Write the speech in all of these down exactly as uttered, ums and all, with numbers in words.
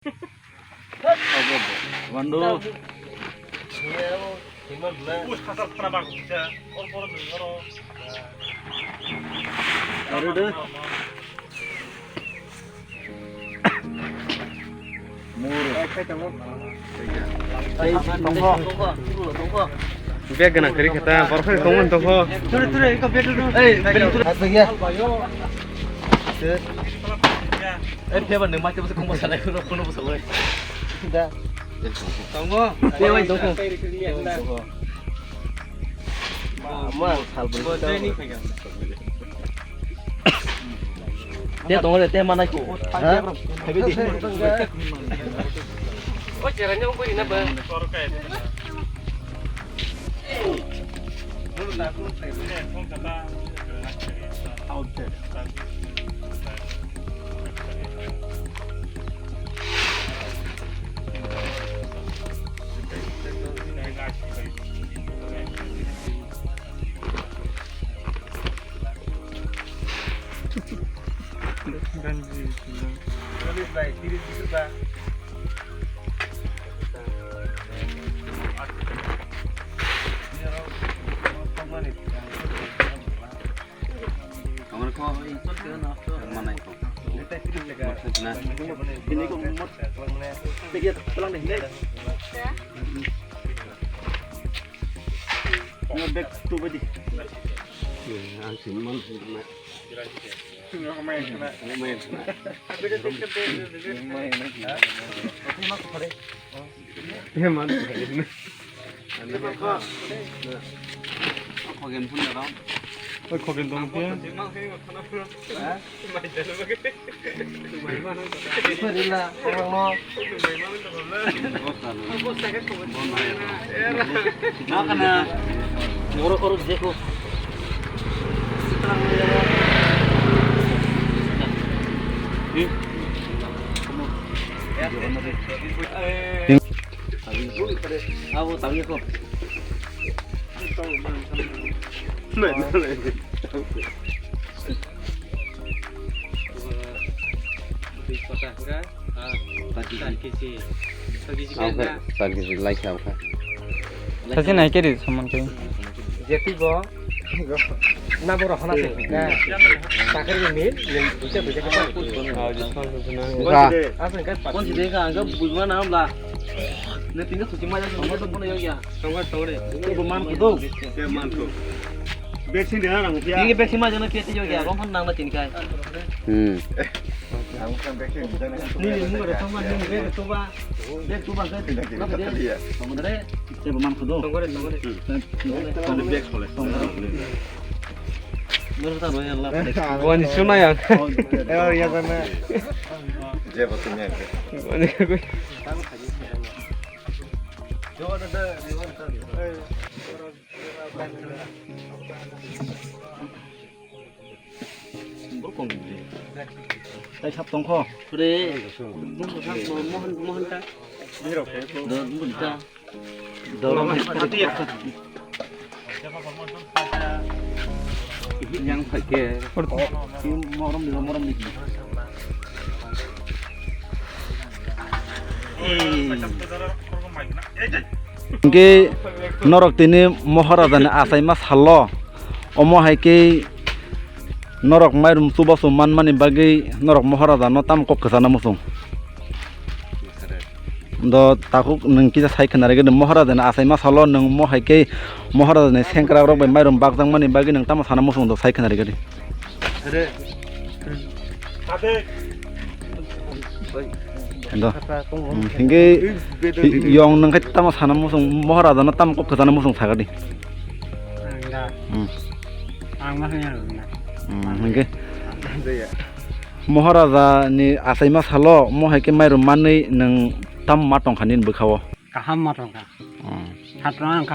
Bandu. Aru de. Muru. Bag gwnang kwrwi khe ta, borok phai tongmani tongkho. Ture, ture, iko bag ture. Ei, bag ture. Aswk ya. Eh, phiyaba nwng mati bwswk kongma sanai, kheno bwswk bai. Da. Tongo. Phiyaba tongkho. Ma, sal bwswk. Te tongo de, te manai ko. Ha? O chera nyong ko ina ba. Ang sini man. Yang mana? Khogen phun da dong. Oi, khogen dong khe. Rila, orang no. Nakana. Oro, oro, jeko. Abo tabi ko. Sar kisi lai kha kha. Sasi nai keri samon kai. Jeti go. Na boro hona se. Takar ni mil, yang buja buja kha. Ra. Asal kan. Kon si de ka, ang ka bujma na bla. Ne tinga suci ma ja, ma to pun ya. Tongkha, tongkha. Tebo man kho do. Te man kho. Vaccine de rang pia. Ini vaccine ma jana pia te yo ya. Rom phan nang na tin kai. Hmm. Ni ni mu re tong ma ni re to ba. De to ba ga. Tebo man kho do. Tongkha, tongkha. Tongkha. Bag khole. Nur ta roya Allah. Wani suna ya. Eh, ya sana. Jebo tunya. Wani. Tai sap tongkho. Re. Mohan, mohan ta. Dor, dor ta. Dor. Yang pakai. Morom ni, morom ni. Hingke norok tini Moharaja ni achaima salo, omo hai khe norok mairum chubachu manmani bagwi norok Moharaja no tamo kok kwchana muchung. Do takhuk nwng kisa sai khna rwgwi di, Moharaja ni achaima salo nwng omo hai khe Moharaja ni sengkrak rok bai mairum bakjakmani bagwi nwng tamo sana muchung do sai khna rwgwi di. Do. Hmm, hingke yong nang khe tamo sana muchung, Moharaja no tamo kok kwchana muchung saga di. Hmm. Hmm, hingke Moharaja ni achaima salo mo hai khe mairum manwi nwng tamo ma tongkha nini bwkha o? Kaham ma tongkha. Hmm. Satro ang kha.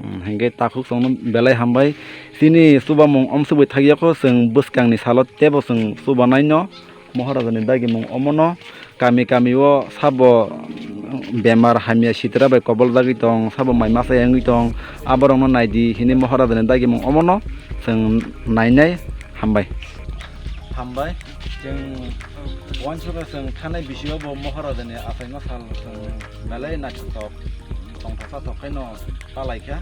Hmm, hingke takhuk chwngno belai hambai. Chini chubamung omsugwi thakya kho, chwng bwskangni salo teibo chwng chubanai no. Moharaja ni dagimung omono. Kami kami o sabo bemar hamya sitra bai koboljagwi tong, sabo mai masa wngwi tong, aborokno naidi hini Moharaja ni dagimung omono chwng nainai, hambai. Hambai. Chwng uansukha chwng thanai bisingo bo Mohorajani achaima sal chwng belai naithotok tongthoksa thok khaino palaikha.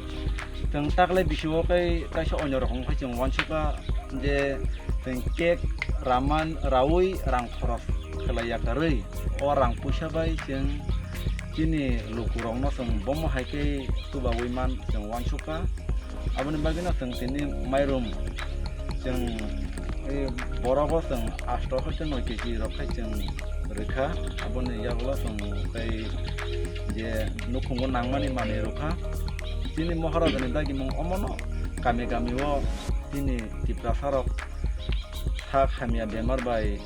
Chwng taklai bisingo khe kaisa onyo rokom khe chwng uansukha je chwng cake raman raui rang khoros khlai yakarwi o rang puisa bai chwng chini lukurokno chwng bomo hai khe chubaui man chwng uansukha. Aboni bagwino chwng tini mairum chwng, e, borogo chwng asto hoite noi keji rok khai chwng rwkha. Aboni yagulo chwng tei je nukhungo nangmani manwi rwkha. Chini Mohorajani dagimung omono kami kami o chini Tiprasa rok sak hamya bemar bai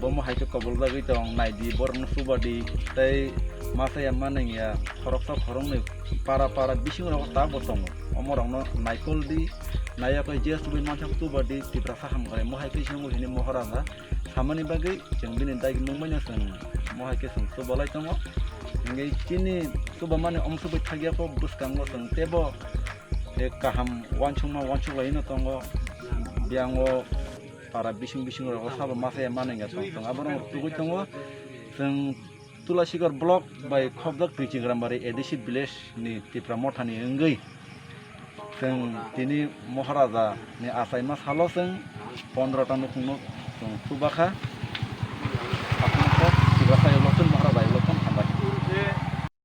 bomo hai khe koboljagwi tong, naidi borokno chubadi tei masa ya maneng ya khoroksa khoroknwi para para bising rogo ta bo tongo. Omorokno naikoldi, naiya khe je chubui mansa chubadi Tiprasa hamkrai mohai khe songo hini Moharaja samani bagwi chwng bini dagimung bai no chwng mohai khe chwng chubalai tongo. Hingke chini chubamani omsugwi thagya kok bwskango chwng tebo, e, kaham uansukma uansuk lai no tongo. Biyang o para bising bising rogo sabo masa ya maneng ya tong tong abono tugui tongo. Chwng Tulasigar block bai khobjak Twichigrambari A D C village ni Tipra Motha ni wngwi chwng tini Moharaja ni achaima salo chwng pondro ta nukhung no chwng chubakha.